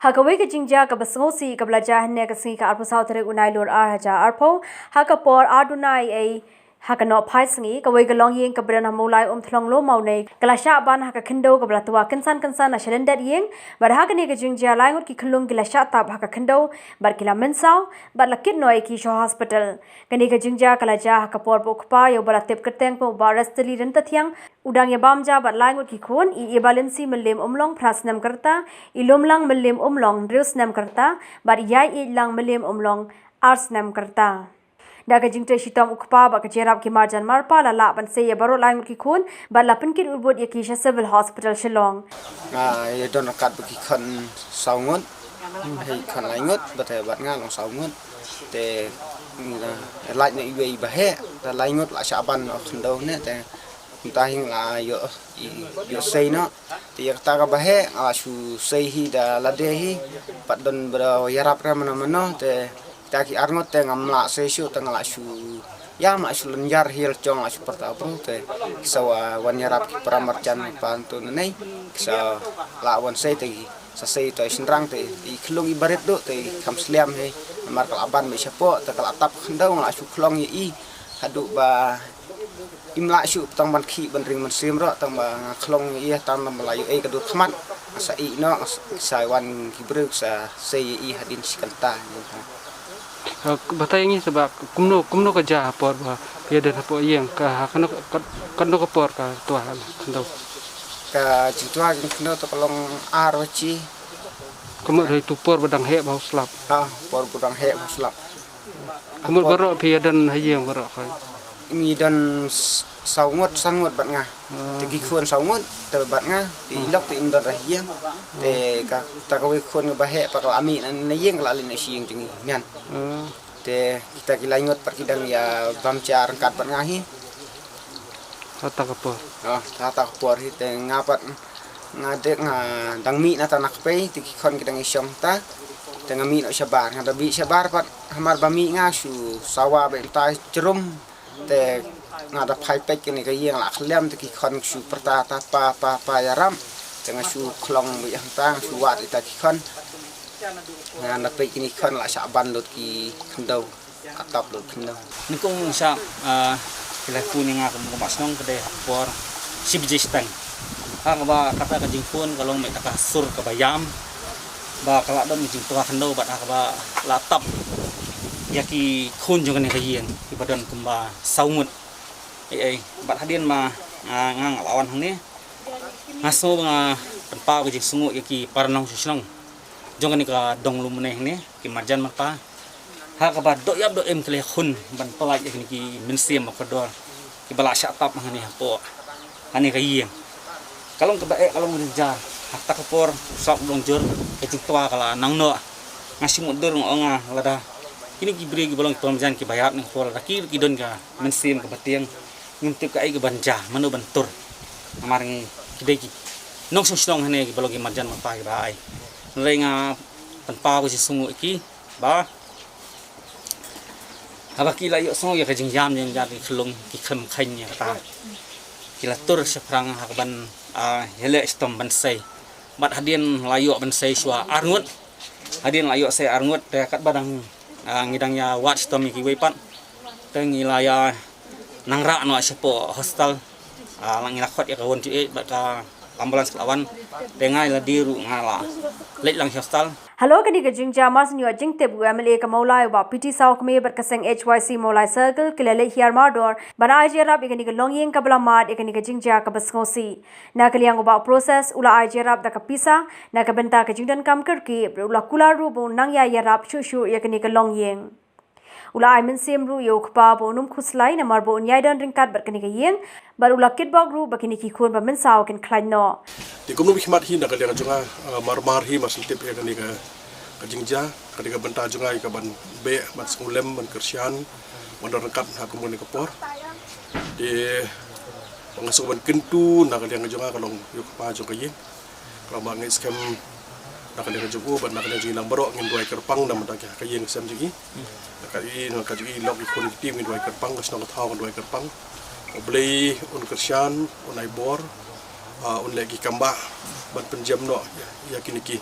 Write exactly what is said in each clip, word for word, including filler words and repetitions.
Ha kawei ka jingjia kaba sngewsih kaba la jia hynne ka sngi ka arphew saw tarik u Nailur ar hajar arphew, ha ka por ar duna eiei ha ka nohphai sngi, kawei ka longïing kaba don ha Mawlai Umthlong Lawmawnei ka la shah ban ha ka khyndew kaba la twa kynsan kynsan na shalyndet ïing, bad ha kane ka jingjia lai ngut ki khyllung ki la shah tap ha ka khyndew bad ki la mynsaw bad la kit noh ïa ki sha hospital. Kane ka jingjia ka la jia ha ka por ba u kpa ïa uba la tip kyrteng kum u Bah Restali Ryntathiang u dang ïa bam ja bad lai ngut ki khun, i Ibalinsi Mylliem Umlong phra snem ka rta, i Lumlang Mylliem Umlong hynriew snem ka rta bad i Ïaieit Lang Mylliem Umlong ar snem ka rta. Da ka jingtrei shitom u kpa bad ka jingïarap ki marjan marpa la lah ban sei ïa baroh lai ngut ki khun bad la pynkit u bud ïa ki sha Civil Hospital Shillong. Nga ïa don ryngkat bad ki khun saw ngut, hei khun lai ngut, bad, bad nga long saw ngut. Te, nga, lait na iwei i ba heh, te lai ngut la shah ban noh khyndew ne, te, mynta hi nga la ïoh, ïoh sei noh. Te ïa kata kaba heh, nga la shu sei hi da lade hi, pat don ba da ïarap re mano mano, te, kita ki ar ngut te ngam lah sei shuh, te nga la shu, ïa, nga la shu lynjar hi la jong, la shu pyrta bru, te, ki sa wa, wan ïarap ki para marjan pa tu nanei, ki sa la wan sei te ki sa sei to i shynrang te i khyllung i barit duh te i kham sliam hi. Namar ka la ban beit shapoh te ka la tap khyndew, nga la shu khlong ïa i haduh ba im lah shuh tang ban khih ban ring mynsiem ruh, tang ba nga khlong ïa i tang ba la ïoh ei ka dur khmat. Nga sa ïeh noh, nga sa wan ki briew ki sa sei ïa i hadien shi kynta. Ha, batai ngi sa ba kumno, kumno ka jia ha por ba phi ïa don hapoh ïing, ka ha kano, ka, kano ka por ka twa ha khyndew? Ka jingtwa jingkhyndew to ka long ar baji. Ka mut ha itu por ba dang heh ba u slap. Ha, por ba dang heh ba u slap. Ka mut baroh phi ïa don ha ïing baroh ka? Ngi don s-, saw ngut, san ngut bad nga. Ah. Te ki khun saw ngut te bad nga, te i lok te im don ha ïing. Te ka, ta kawei khun ba heh pat ka la mih na, na ïing, ka la leit na shi ïing jong ngi mian. Ah. Te kita ki lai ngut pat ki dang ïa bam ja ryngkat bad nga hi. Hata ka por. Ah, hata ka por hi te nga pat nga dei nga dang mih na ta na kpei, te ki khun ki dang ïa shong ta. Te nga mih noh shabar, nga da mih shabar pat, hamar ba mih nga shu sawa beit mynta jrum. Te nga da phai peit kane ka ïing la khlem, te ki khun shu pyrta ta pa, pa, pa ïarap. Te nga shu khlong beit hangta, nga shu wad ïa ta ki khun. Nga da peit kine ki khun la shah ban lut ki khyndew. Ka tap lut khyndew. Nyngkong shah, ah, ki la phone ïa nga kum u Bah Shnong ka dei ha ka por shi baje shiteng. Ha kaba kata ka jingphone ka long beit ta ka sur kaba ïam. Ba ka la don ka jingtwa khyndew bad ha kaba la tap ïa ki khun jong kane ka ïing kiba don kumba saw ngut. Ei, ei, bad hadien ma, ah, nga, nga la wan hangne, nga sngew ba nga pynpaw ka jingsngewnguh ïa ki para nongshong shnong jong kane ka dong Lum Une hangne, ki marjan marpa. Ha kaba doh ïap doh im ki la ïakhun ban pyllait ïa kine ki mynsiem ba kordor kiba la shah tap hangne hapoh kane ka ïing. Ka long kaba eh, ka long kaba jynjar. Ha kata ka por u sap u long jur, ka jingtwa ka la nang noh. Nga shim mutdur, nga ong nga lada kine ki briew kiba long ki para marjan kiba ïarap na ka por, lada ki, ki don ka mynsiem kaba tieng, ngim tip kaei kaban jia, mano ban tur. Namar ngi, ki dei ki nongshong shnong hangne kiba long ki marjan marpa kiba ai. Hynrei nga pynpaw ka jingsngewnguh ïa ki ba haba ki la ïohsngew ïa ka jingïam jong ki khyllung, ki khlem kheiñ ïa kata. Ki la tur shaphrang ha kaban, ah, ïaleh shitom ban sei. Bad hadien la ïoh ban sei shuwa ar ngut. Hadien la ïoh sei ar ngut te katba dang, ah, ngi dang ïa wad shitom ïa kiwei pat, te ngi la ïa nang rah noh shapoh hostel. Ah, la ngi la khot ïa ka one two eight bad ka ambulance ka la wan. Te nga la dei ruh nga la leit lang sha hostel. Halor kane ka jingjia, mar shen ïoh jingtip, u M L A ka Mawlai u Bah P T Sawkmie bad ka seng H Y C Mawlai Circle ki la leit hiar mardor ban ai jingïarap ïa kane ka longïing kaba la mad ïa kane ka jingjia kaba sngewsih. Na ka liang u Bah Process u la ai jingïarap da ka pisa na ka bynta ka jingdonkam kyrkieh, bad u la kular ruh ba un nang ïa ïarap shuh shuh ïa kane ka longïing. U la ai mynsiem ruh ïa u kpa ba un ym khuslai namar ba un ïai don ryngkat bad kane ka ïing, bad u la kitbok ruh ba kine ki khun ba mynsaw kin khlaiñ noh. Te kumno phi khmat hi na ka liang jong nga, ah, mar mar hi mar shu tip ïa kane ka, ka jingjia, ka dei ka bynta jong nga ïa ka ban beh, ban sngewlem, ban kyrshan, ban don ryngkat ha kumno kane ka por. Te nga sngew ban kyntu na ka liang jong nga ka long ïa u kpa jong ka ïing. Ka long ba nga ngeit skhem na ka liang jong u bad na ka liang jong ngi lang baroh ngin duwai kyrpang na ka bynta ka ïing ka sem jong ngi. Na ka ïing, na ka jong ngi lok ki khun ki kti ngin duwai kyrpang, ka shnong ka thaw ngin duwai kyrpang. U Blei un kyrshan, un ai bor, ah, un leh ki kam bah ban pynjem noh ïa, ïa kine ki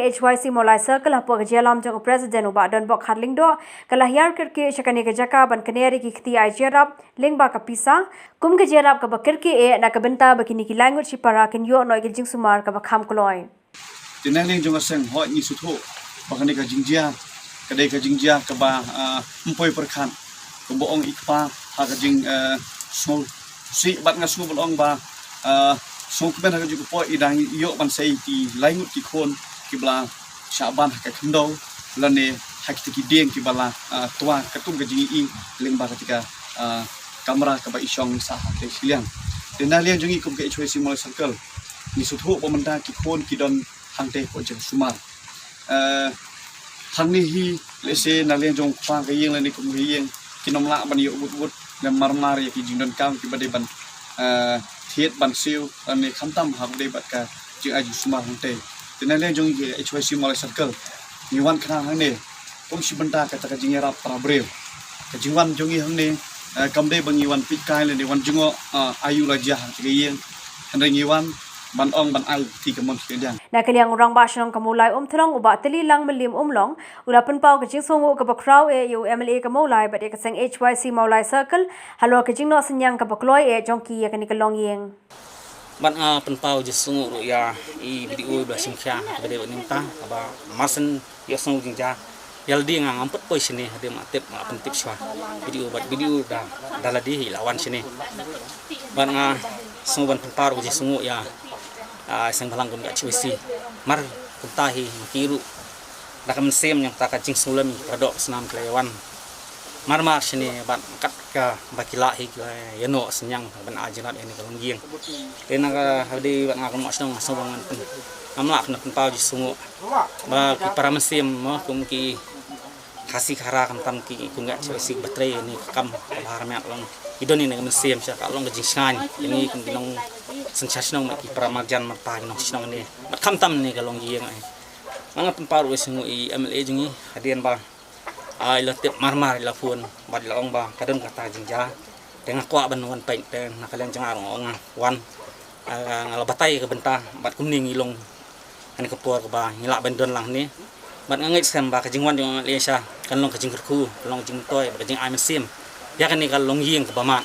ka H Y C Mawlai Circle hapoh ka jingïalam jong u President u Bah Donbok Kharlyngdoh ka la hiar kyrkieh sha kane ka jaka ban kner ïa ki kti ai jingïarap lyngba ka pisa kum ka jingïarap kaba kyrkieh eh na ka bynta ba kine ki lai ngut shipara kin ïoh noh ïa ka jingsumar kaba kham kloi. Te na liang jong ka seng hooid ngi sngewthuh ba kane ka jingjia ka dei ka jingjia kaba ah, ym poi pyrkhat kaba ong i kpa ha ka jing ah, sngewsih bad nga sngew ban ong ba ah, sngewkmen ha ka jingkyrpad i dang ïoh ban sei ki lai ngut ki khun kiba la shah ban ha ka khyndew lane ha kita ki dieng kiba la ah, twa katkum ka jingïohi lyngba kata ka ah, kamra kaba i shong sah ha ka shiliang. Te na liang jong ngi kum ka H Y C Mawlai Circle ngi sngewthuh ba mynta ki khun ki don hangtei hapoh jong ka sumar. Eh, hangne hi lehse na liang jong u kpa ka ïing lane kum ka ïing kin ym lah ban ïoh wut wut lem marmar ïa ki jingdonkam kiba dei ban eh, thied ban siew lane khamtam ha kaba dei bad ka jingai jingsumar hangtei. Te na liang jong ngi ka H Y C Mawlai Circle ngi wan khnang hangne kum shi bynta kata ka jingïarap para briew. Ka jingwan jong ngi hangne eh, kam dei ba ngi wan peit kai lane wan jngoh eh, aïu la jia ha kata ka ïing. Hynrei ngi wan ban ong ban ai kti kamon shiliang. Na ka liang u Rangbah Shnong ka Mawlai Umthlong u Bah Tyllilang Mylliem Umlong u la pynpaw ka jingsngewnguh kaba khraw eh ïa u M L A ka Mawlai bad ïa ka seng H Y C Mawlai Circle halor ka jingnoh synñiang kaba kloi eh jong ki ïa kane ka longïing. Bad nga pynpaw jingsngewnguh ruh ïa i B D O ba la shim khia kaba dei bad mynta kaba marshen ïohsngew jingjia. Ïa lade nga ngam pat poi shane hadien nga tip nga pyntip shuwa. B D O bad B D O da da lade hi la wan shane. Bad nga sngew ban pynpaw ruh jingsngewnguh ïa ah, seng bhalang kum ka H Y C. Mar kumta hi ma ki ruh da ka mynsiem jong kata ka jingsngewlem para doh para snam ki la ïa wan marmar shane bad kat kaba ki lah hi ki la ïa noh synñiang ban ai jingïarap ïa kane ka longïing. Te na ka hadien bad nga kum u Rangbah Shnong nga sngew ban pyn ngam lah ban pynpaw jingsngewnguh ba ki para mynsiem mo kum ki Khasi Khara khamtam ki kum ka H Y C ba trei ïa kane ka kam kaba har miat long ki don ïa kane ka mynsiem sha ka long ka jingshngaiñ ïa ngi kum ki nongsynshar shnong bad ki para marjan marpa ki nongshnong ne bad khamtam ne ka longïing ai. Nga pynpaw ruh jingsngewnguh ïa i M L A jong ngi hadien ba ai la tip marmar i la phone bad i la ong ba ka don kata ka jingjia. Te nga kwah ban wan peit te na ka liang jong nga ruh nga ong nga wan ah, nga la batai ka bynta bad kumne ngi long ha kane ka por kaba ngi lah ban don lang hangne. Bad nga ngeit skhem ba ka jingwan jong i M L A sha kan long ka jingkyrkhu kan long ka jingmyntoi bad ka jingai mynsiem ïa kane ka longïing kaba mad.